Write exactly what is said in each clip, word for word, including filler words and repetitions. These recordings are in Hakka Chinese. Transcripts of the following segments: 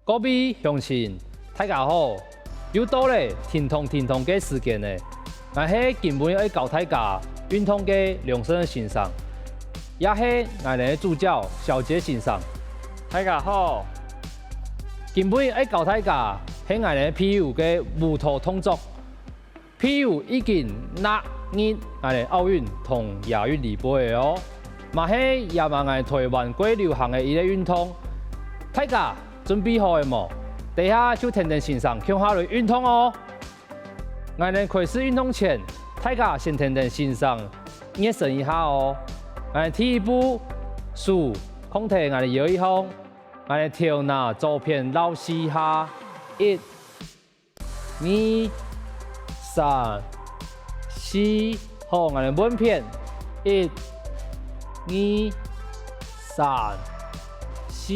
各位鄉親，大家好！又到了停動停動个時間了。𠊎係今晡日愛教大家運動个良順先生，也係𠊎等个助教小杰先生。大家好！今晡日愛教大家係𠊎等皮尤个舞蹈動作。 皮尤已經納入𠊎等奧運同亞運裡背了哦，嘛係也嘛𠊎台灣過流行个一個運動。大家準備好了無？等下就跈等先生共下來運動哦！𠊎等開始運動前，大家先跈等先生熱身一下哦。𠊎等第一步，手放在𠊎等腰仔項，𠊎等頭那左片繞四下，一、 二、三、四，好，𠊎等換片，一、二、三、四，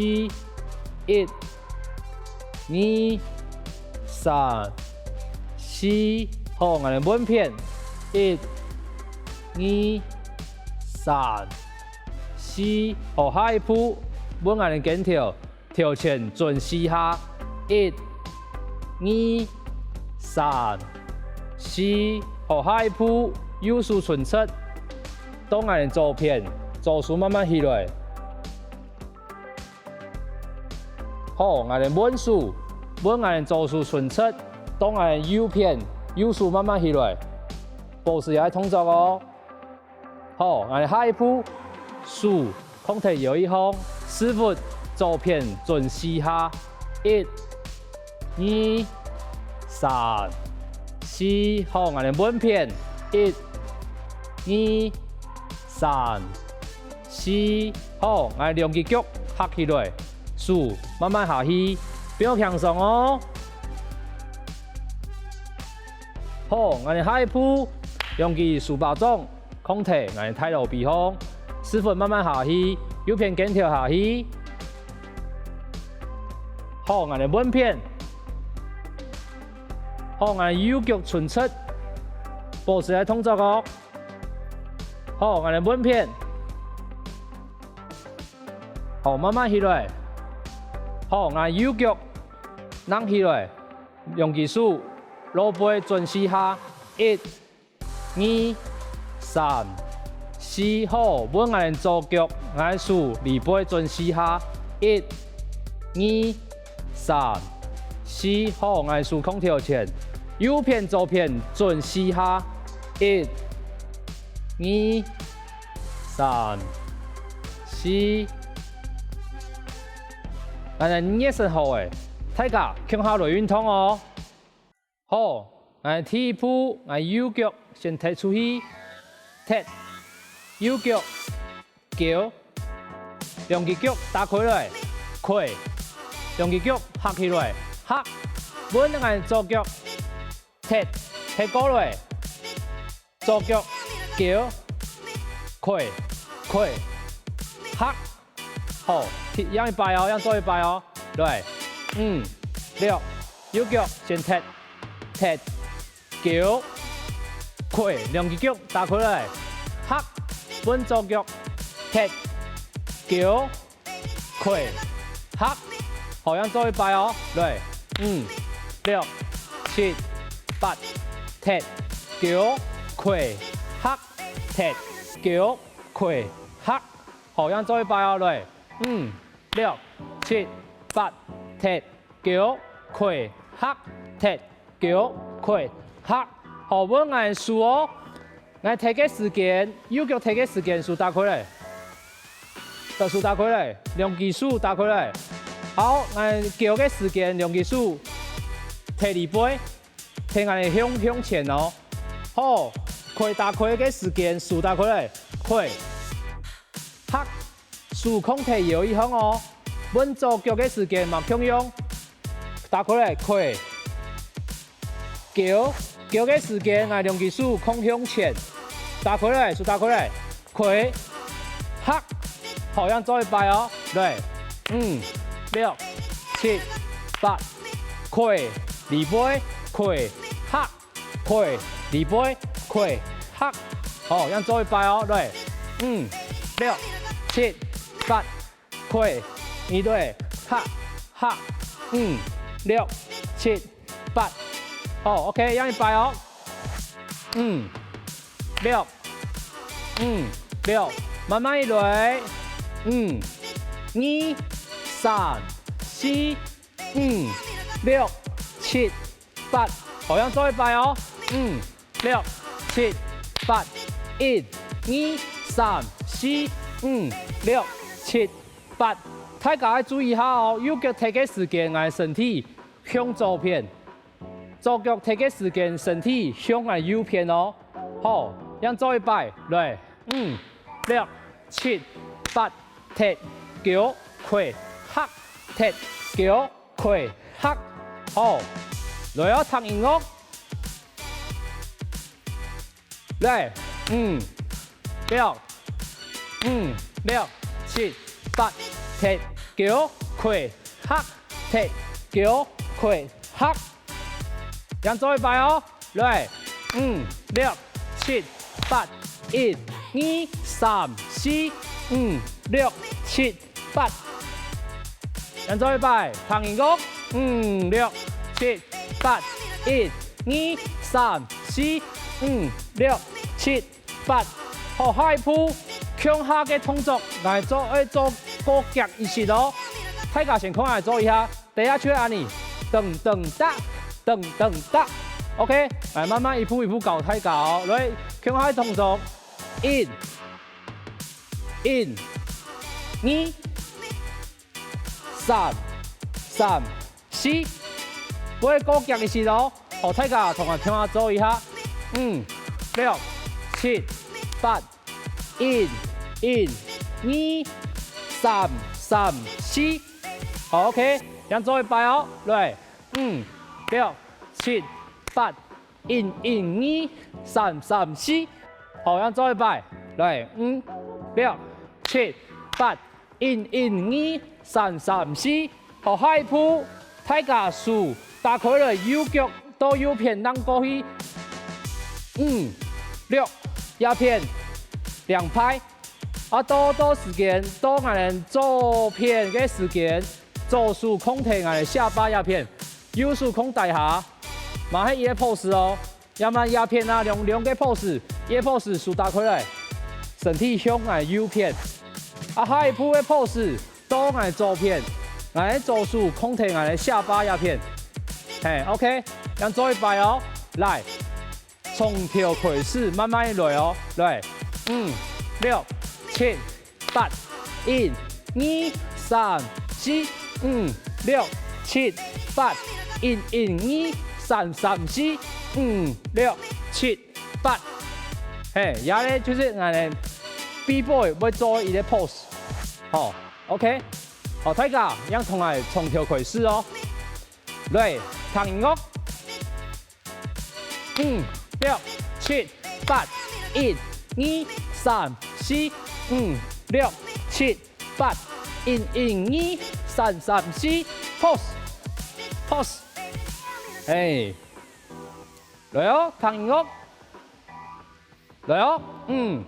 一、二、三、四，好，𠊎等換片，一、二、三、四，好，下一步換𠊎等肩頭， 頭前轉四下，一、二、三、四，好，下一步右手伸直，到𠊎等左片，左手慢慢起來。好，𠊎等換手，換𠊎等左手伸直，到𠊎等右片，右手慢慢起來。保持這個動作哦。 好，𠊎等下一步，手放在腰仔項，屎朏左片轉四下，一、二、三、四，好，𠊎等換片，一、二、三、四，好，𠊎等兩隻腳合起來，手慢慢下去，放輕鬆哦。好，𠊎等下一步，兩隻手巴掌， 放在𠊎等大肚皮項，屎朏慢慢下去，右片肩頭下去。好，𠊎等換片。好，𠊎等右腳伸直，保持這動作哦。好，𠊎等換片。好，慢慢起來。好，𠊎等右腳躪起來，兩隻手，後背轉四下，一、 二、三、四，好，換𠊎等左腳，𠊎手裡背轉四下，一、二、三、四，好，𠊎手放頭前，右片左片轉四下，一、二、三、四。𠊎等熱身好了，大家共下來運動哦。 好，𠊎第一步，𠊎右腳先踢出去，踢，右腳，勾，兩隻腳打開來，開，兩隻腳合起來，合，換𠊎左腳，踢，踢過來，左腳，勾，開，開，合， 好，踢，又一擺哦，又做一擺哦。來，五、六，右腳先踢，踢，勾，開，兩隻腳打開來，合，換左腳，踢，勾，開，合。好，又做一擺哦。來，五、六、七、八，踢，勾，開，合，踢，勾，開，合。 好，又做一擺哦，來，五、六、七、八，踢，勾，開，合，踢，勾，開，合。好，換𠊎手哦。𠊎踢个時間，右腳踢个時間，手打開來。手打開來，兩隻手打開來。好，𠊎勾个時間，兩隻手，踢裡背。 踢𠊎向，向前哦。好，開打開个時間，手打開來，開。合，手放在腰仔項哦。換左腳个時間嘛共樣，打開來，開。勾，勾个時間，𠊎兩隻手放向前，打開來，手打開來， 開，合。好，又做一擺哦。來，五、六、七、八，開，裡背，開，合，開，裡背，開，合。好，又做一擺哦。來，五、六、七、八，開，裡背，合，合，五、六、七、八。好，OK，又一擺哦。五、六、五、六，慢慢仔來。五、二、三、四、五、六、七、八。好，又做一擺哦。五、六、七、八。一、二、三、四、五、六、七、八。大家愛注意下哦，右腳踢个時間，𠊎身體向左片；左腳踢个時間，身體向𠊎右片哦。好，又做一擺，來，五、六、七、八，踢、勾、開、合，踢、勾、開、合。好，來哦，聽音樂。 來，五、六、五、六、七、八，踢、勾、開、合，踢、勾、開、合。又做一擺哦，來，五、六、七、八，一、二、三、四、五、六、七、 八。再做一擺，聽音樂，五、六、七、八，一、二、三、四、五、六、七、八。好，下一步，共下个動作，𠊎做，愛做過遽一息哦。大家先看𠊎做一下，第一下就係恁仔，噔噔噠，噔噔噠。OK，來慢慢一步一步教大家哦。來，共下个動作，一、 一、二、三、三、四。會過遽一息哦，好，大家同𠊎共下做一下。五、六、七、八，一、一、二、三、三、四。好，OK，再做一擺哦，來，五、六、七、八， 一、一、二、三、三、四。好，再做一擺，來，五、六、七、八，一、一、二、三、三、四。好，下一步，大家手打開來，右腳到右片躘過去。五、六，這片兩擺。 啊，到，到時間，到𠊎等左片个時間，左手控制𠊎等下巴這片，右手控底下，嘛係一個pose哦。也嘛這片啊，兩，兩個pose，一個pose手打開來，身體向𠊎右片。啊，下一步个pose，到𠊎左片，𠊎左手控制𠊎下巴這片。嘿，OK，再做一擺哦，來。 從頭開始慢慢來哦，來，五、六、七、八，一、二、三、四、五、六、七、八，一、一、二、三、三、四、五、六、七、八。嘿，這個就係𠊎等B-boy會做个一個pose。好，OK，好，大家，這樣同𠊎從頭開始哦。來，聽音樂。 五、六、七、八，一、二、三、四、五、六、七、八，一、一、二、三、三、四，pose，pose。嘿，來哦，聽音樂。 來哦，五、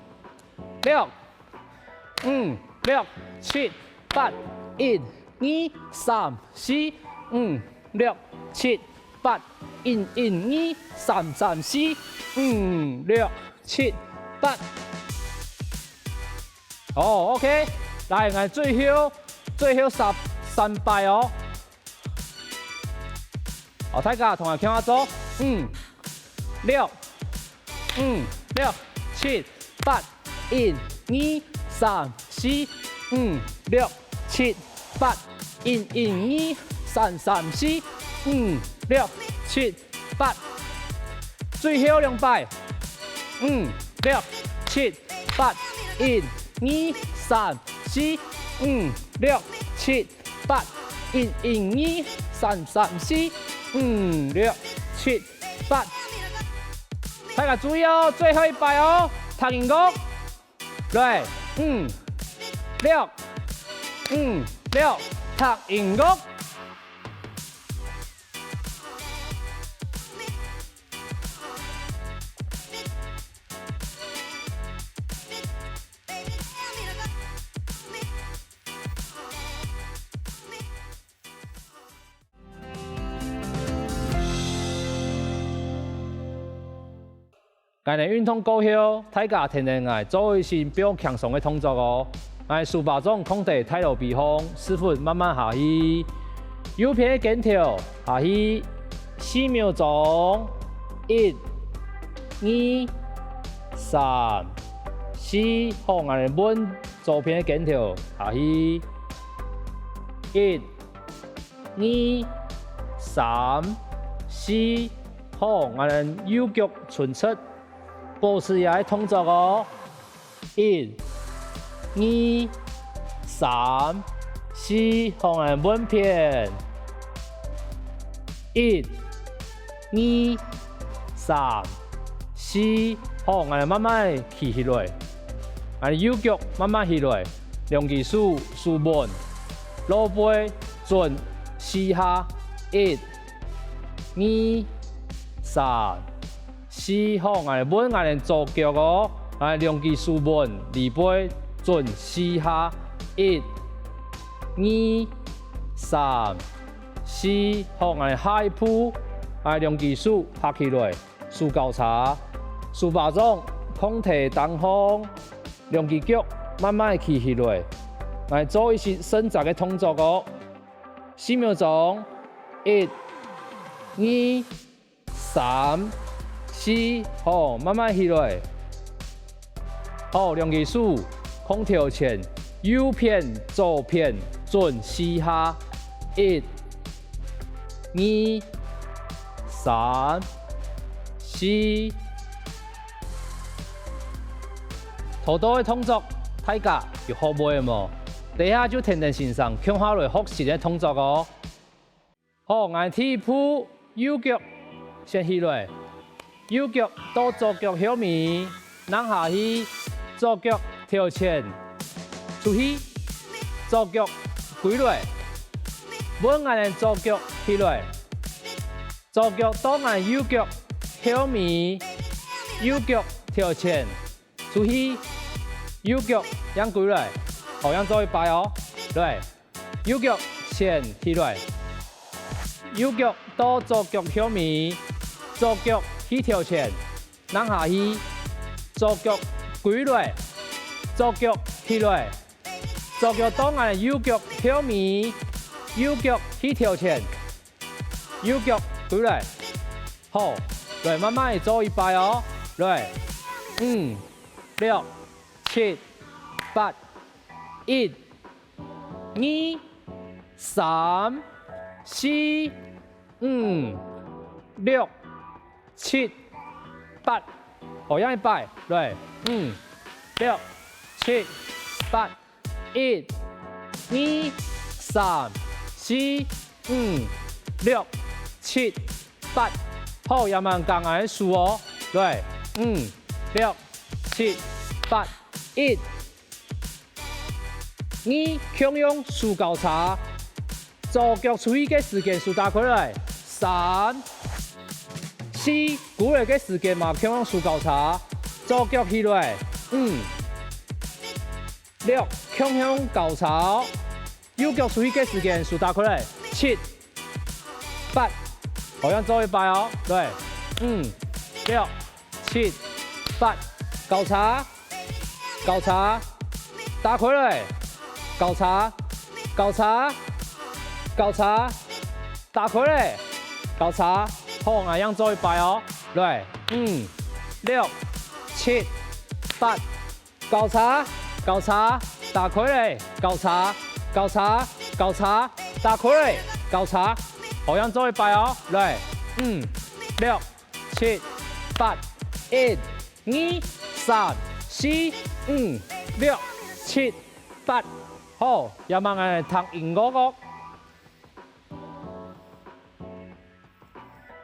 六，五、六、七、八，一、二、三、四、五、六、七、八，一、一、二、三、三、四、五、六、七、八。哦，OK，來，𠊎最後，最後三，三擺哦。 好，大家同𠊎共下做，五、六，五、六、七、八，一、二、三、四、五、六、七、八，一、一、二、三、三、四、五、六、七、八。最後兩擺，五、六、七、八，一、二、三、四、五、六、七、 八，一、一、二、三、三、四、五、六、七、八。大家注意哦，最後一擺哦，聽音樂。來，五、六，五、六，聽音樂。𠊎等運動過後，大家跈等𠊎做一息放輕鬆个動作哦。𠊎手巴掌囥在大肚皮項，屎朏慢慢下去。右片个肩頭下去四秒鐘，一、二、三、四，好，𠊎等換左片个肩頭下去，一、 二、三、四，好，𠊎等右腳伸直，保持這个動作哦。一、二、三、四，好，𠊎等換片。一、二、三、四，好，𠊎等慢慢企起來。𠊎等右腳慢慢起來，兩隻手手穩，落背 轉四下，一、二、三、四，好，𠊎等換𠊎等左腳哦，𠊎等兩隻手穩，離背轉四下，一、二、三、四，好，𠊎等下一步，𠊎等兩隻手拍起來，手交叉，手巴掌囥在頂項，兩隻腳慢慢企起來，𠊎等做一息伸展个動作哦。 四秒鐘，一、二、三、四，好，慢慢起來。好，兩隻手囥頭前，右片、左片轉四下，一、二、三、四。頭到个動作，大家有學會無？ 這下就跈等先生共下來學新个動作哦。好，𠊎第一步，右腳先起來，右腳到左腳後面，躘下去，左腳頭前，出去，左腳歸來，換𠊎等左腳起來，左腳到𠊎右腳後面，右腳頭前， 出去，右腳正歸來，好，正做一擺哦。來，右腳先起來，右腳到左腳後面，左腳去頭前，躘下去，左腳歸來，左腳起來，左腳到𠊎右腳後面，右腳去頭前，右腳歸來。好，來，慢慢仔做一擺哦。來，五、 六、七、八，一、二、三、四、五、六、七、八。好，正一擺，來，五、六、七、八，一、二、三、四、五、六、七、八。好，這滿加𠊎个手哦。來，五、六、七、八，一、二，共樣手交叉。左腳出去个時間手打開來。三、四，歸來个時間嘛共樣手交叉。左腳起來。五、六，共樣交叉哦。 右腳出去个時間手打開來。七、八，好，正做一擺哦。來，五、六、七、八，交叉，交叉，打開來，交叉，交叉，交叉，打開來，交叉。好，𠊎正做一擺哦。來，五、六、七、八， 交叉，交叉，打開來，交叉，交叉，交叉，打開來，交叉。好，正做一擺哦。來，五、六、七、八，一、二、三、四、五、六、七、八。好，這滿𠊎聽音樂哦。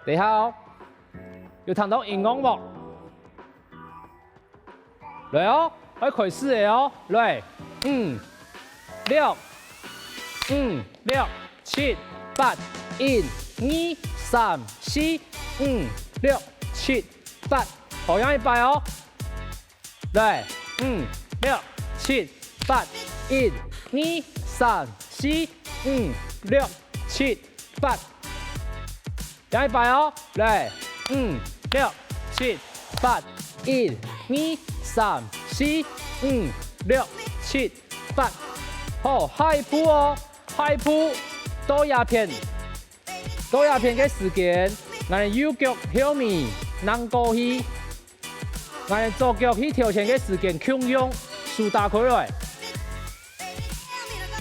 等下哦，有聽到音樂無？ 來哦，愛開始了哦。來，五、六，五、六、七、八，一、二、三、四、五、六、七、八。好，正一擺哦。來，五、六、七、八，一、二、三、四、五、六、七、八。 正一擺哦，來，五、六、七、八，一、二、三、四、五、六、七、八。好，下一步哦，下一步，到這片，到這片个時間，𠊎右腳後尾躘過去，𠊎左腳去挑戰个時間共樣手打開來。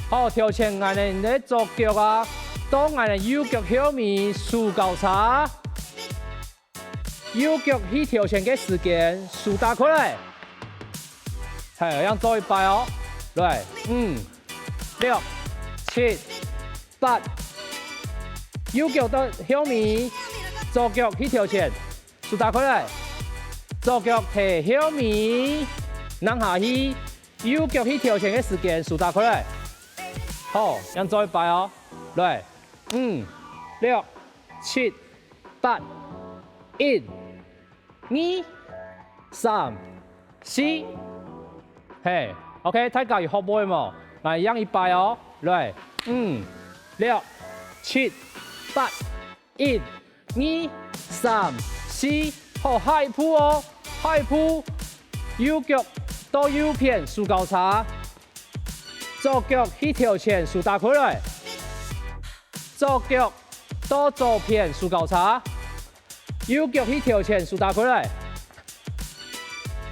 好，挑戰𠊎个左腳啊，到𠊎右腳後尾手交叉。 右腳去挑戰个時間，手打開來。係，恁樣做一擺哦。來，五、六、七、八。右腳到後尾，左腳去挑戰，手打開來。左腳提後尾，躘下去。右腳去挑戰个時間，手打開來。好，恁樣做一擺哦。來，五、六、七、八、一、二、三、四。係，OK，大家有學會無？𠊎恁樣一擺哦。來，五、六、七、八、一、二、三、四。好，下一步哦，下一步，右腳到右片手交叉，左腳去挑戰手打開來。 左腳到左片手交叉，右腳去挑戰手打開來。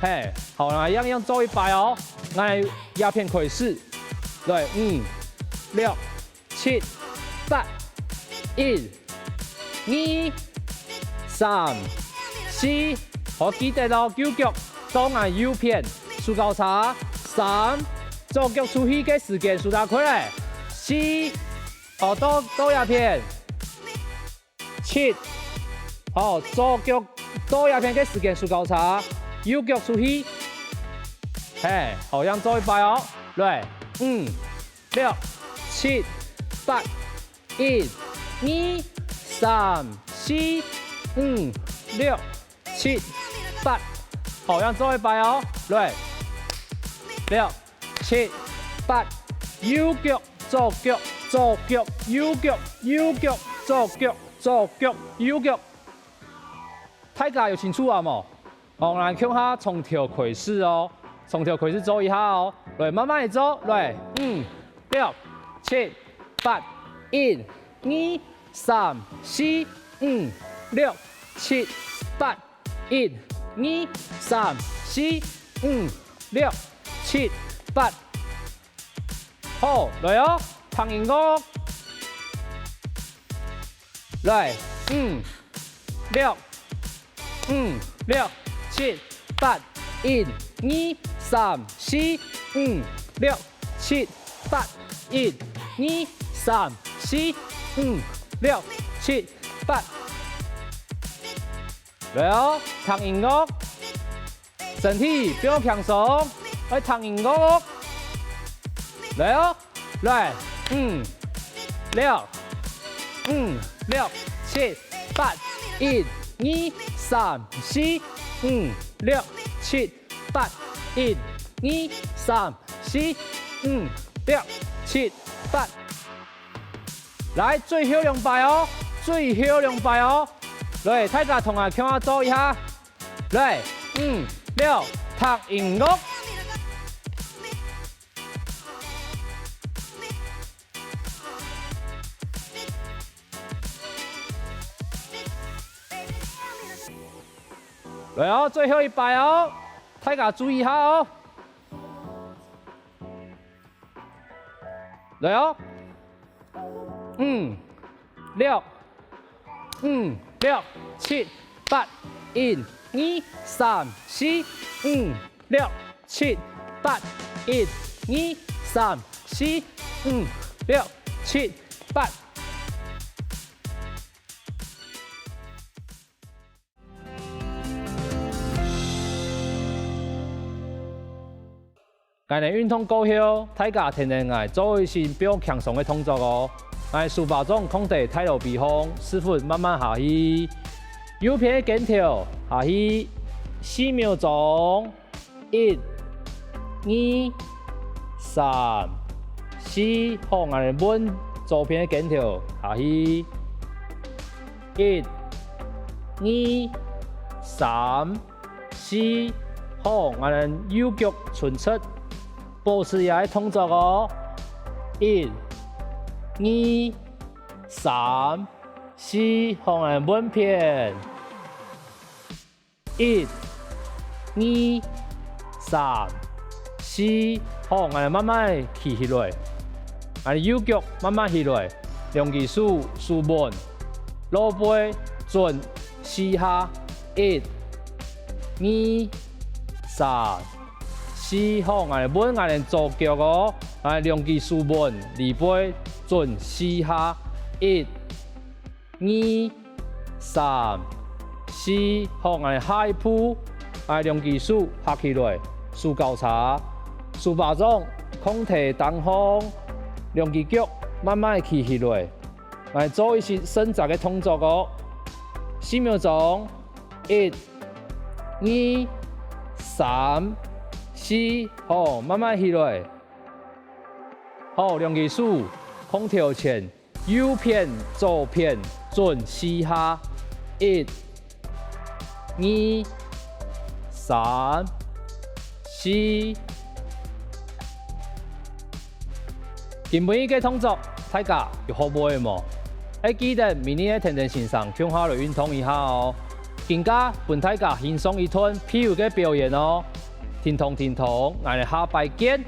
係，好啦，恁樣做一擺哦。𠊎這片開始，來，五、六、七、八、一、二、三、四。好，記得哦，右腳到𠊎右片手交叉，三，左腳出去个時間手打開來，四， 好，到，到這片。七。好，左腳到這片个時間手交叉，右腳出去。係，好，恁樣做一擺哦。來，五、六、七、八、一、二、三、四、五、六、七、八。好，恁樣做一擺哦。來，六、七、八，右腳、左腳、左腳、右腳、右腳、左腳、左腳、右腳。大家有清楚啊無？好，𠊎共下從頭開始哦，從頭開始做一下哦。來，慢慢仔做，來，五、六、七、八、一、二、三、四、五、六、七、八、一、二、三、四、五、六、七、八。好，來哦，聽音樂。來，五、六、五、六、七、八、一、二、三、四、五、六、七、八、一、二、三、四、五、六、七、八。來哦，聽音樂，身體放輕鬆，愛聽音樂哦。來哦，來，五、六、五、六、七、八、一、二、三、四、五、六、七、八、一、二、三、四、五、六、七、八。來，最後兩擺哦，最後兩擺哦。來，大家同𠊎共下做一下。來，五、六，聽音樂。 來哦，最後一擺哦，大家注意下哦。來哦，五、六、五、六、七、八，一、二、三、四、五、六、七、八，一、二、三、四、五、六、七、八。 𠊎等運動過後，大家跈等𠊎做一息放輕鬆个動作哦。𠊎手巴掌囥在大肚皮項，屎朏慢慢下去。右片个肩頭下去，四秒鐘。一、二、三、四，好，𠊎等換左片个肩頭下去。一、二、三、四，好，𠊎等右腳伸直，保持這个動作哦。一、二、三、四，好，𠊎等換片。一、二、三、四，好，𠊎等慢慢企起來，𠊎等右腳慢慢起來，兩隻手手穩，落背轉四下，一、二、三、四，好，𠊎等換𠊎等左腳哦，𠊎等兩隻手穩，裡背轉四下，一、二、三、四，好，𠊎等下一步，𠊎等兩隻手合起來，手交叉，手巴掌囥在頂項，兩隻腳慢慢企起來，𠊎等做一息伸展个動作哦。四秒鐘，一、二、三、四，好，慢慢起來。好，兩隻手囥頭前， 右片、左片轉四下，一、二、三、四。今晡日个動作，大家有學會無？愛記得明日个跈等先生共下來運動一下哦。今下分大家欣賞一段皮尤个表演哦。停動，停動，𠊎等下擺見。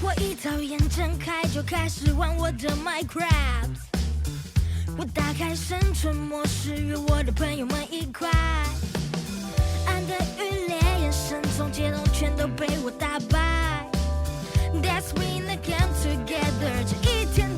我一眨眼睁开就开始玩我的 Minecraft。我打开生存模式，约我的朋友们一块。暗的欲裂，眼神中街灯全都被我打败。That's win the game together，这一天。